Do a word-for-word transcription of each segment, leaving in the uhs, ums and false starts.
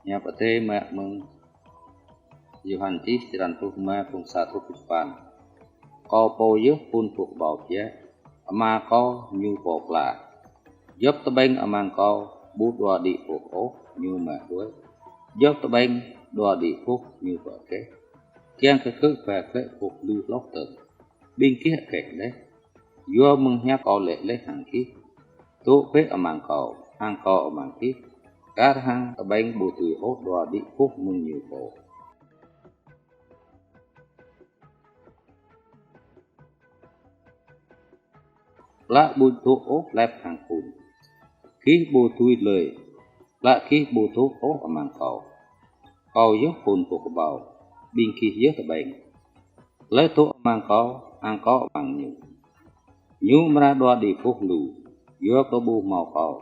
Hiăp Adai mơ̆ng Yôhan čih, črăn pluh rơma, mơ̆ng sa truh pluh sapăn. Kâo pô yơh phŭn boh kơƀâo biă, Ama kâo ñu pô pla. Djŏp tơƀĕng amăng kâo ƀu đua đĭ boh ôh, ñu mă đuaĭ. Djŏp tơƀĕng đua đĭ boh, ñu pơkeh, kiăng kơ gơ̆ ba glaĭ boh lu hloh dơ̆ng. Ƀing gih akeh laih, yua mơ̆ng hiăp kâo laĭ laih hăng gih. Dŏ bĕ amăng kâo, hăng kâo amăng gih. Kar hăng tơƀĕng ƀu dưi ôh đua đĭ boh mơ̆ng ñu pô. Plă ƀu dŏ ôh lĕp hăng phŭn. Gih ƀu dưi lơi, plă gih ƀu dŏ ôh amăng kâo. Kâo yơh phŭn boh kơƀâo, ƀing gih yơh tơƀĕng. Hlơi dŏ amăng kâo, hăng kâo amăng ñu, ñu amra đua đĭ boh lu, yua kơ ƀu hmâo kâo,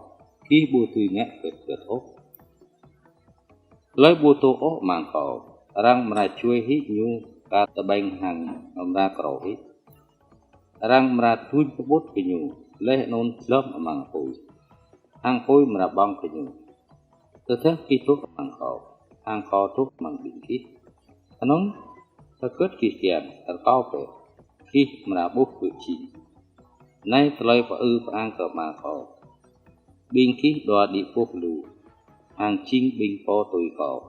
gih ƀu dưi ngă hơget hơget ôh. Hlơi ƀu dŏ ôh amăng kâo, arăng amra čuê hĭ ñu kar tơƀĕng hăng amra krô hĭ. Arăng amra duñ pơƀut kơ ñu, laih anŭn glŏm amăng apui, hăng apui amra ƀơ̆ng kơ ñu. Tơdah gih dŏ amăng kâo, hăng kâo dŏ amăng ƀing gih, anŭn hơget gih kiăng, rơkâo bĕ, gih amra ƀuh gơ̆ jing. Anai tơlơi pơư pơang kơ Ama kâo, ƀing gih đua đĭ boh lu, hăng jing ƀing pô tui kâo.